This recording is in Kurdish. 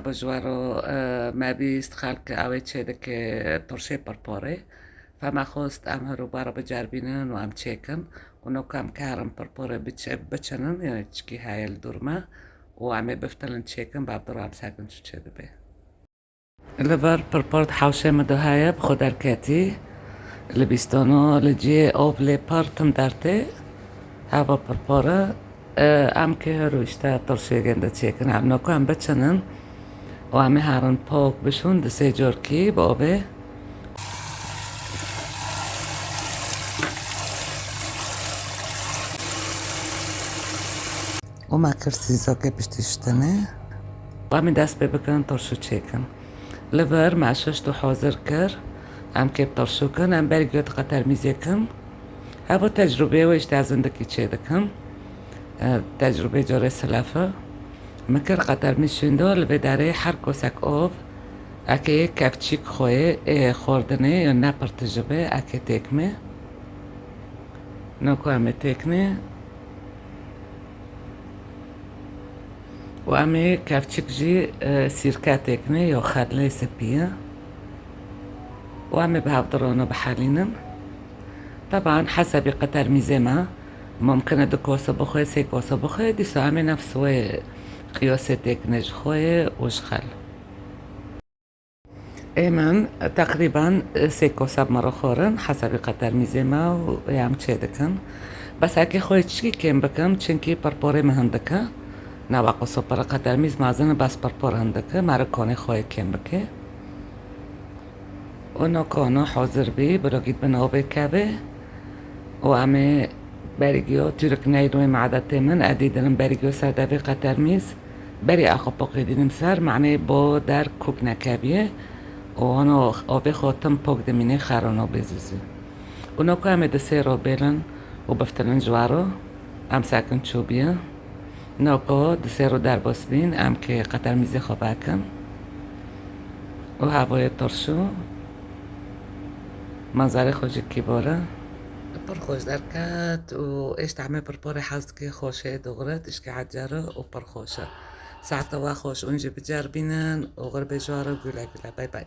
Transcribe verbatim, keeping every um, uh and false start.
Ji we re, e, me bîst xelk ew ê çêdike torşê pirporê. Fe me xwest em her û bare biceribînin û em çêkin. Û noka em kerin pirporê biçe-, biçinin, yanî çikî heye li dûr me. Û em ê biftilin çêkin, bavdiro em sekin çi çêdibe. Li vir pirpor di hewşê min de heye, bi xwe derketî. Li bîstano, li cihê ov lê pir tim dertê. Heva pirpor e. E, em kê her û işte torşê gende çêkin. Em noka em biçinin û em ê herin pok bişûn di sê corkî bi ovê. Û me kir sîzokê piştî şitine. Em ê dest pê bikin torşû çêkin. Li vir me şişt û hazir kir. Em kê bi torşû kin, em bergê di qetermîzê kin. Heva tecrûbeyê wê işte ez hindikî çê dikim. E, tecrûbeyê corê silef e. Min kir qetermîz şûnda, li vê derê her kosek ov, eke yê kevçîk xweyê, ê xwardinê, ya ne pir tij be, eke têkmê. Noko em ê têknê. Û em ê kevçik jî, e, sîrke têknê, ya xelê spî ye. Û em ê bi hevdirona bihelînin. Teban hesebî qetermîzê me, mumkin e du kosa bixwe, sê kosa bixwe, dîsa em ê nefs wê qiyosê têknê ji xwe û ji xel. Ê min teqrîben sê kosa bi me re xwarin, hesebî qetermîzê me û ê em çê dikin. Bes eke xwe çikî kêm bikim, çinkî pirporê min hindik e. Nava qoso pir qetermîz mezin e, bes pirpor hindik e, me re konê xwe kêm bike. Û nokano hazir bî, birogît bin ovê kevê. Û em ê bergiyo Türk neyên wê madetê min, edî dinim bergiyo ser devê qetermîz. Berî axwe poqê dînim ser, manê bo der kûk nekeviye. Û ono ovê xwe tim pok dimînê xerono bê zizî. Û noko em ê di sê ro bêlin û biftinin ji waro. Em sekin çû biye. Noko di sê ro derbas bîn, em kê qetermîzê xwe vekin. Û hevoyê tirşû, manzarê xwe jî kî bore. Pir xweş derket û êşt emê pirporê hez dike, xweşê dixwire, tişkî ecere û pir xweş e. Saete we xweş, hûn jî biceribînin û xirbê ji we re, gule gule. Bay bay.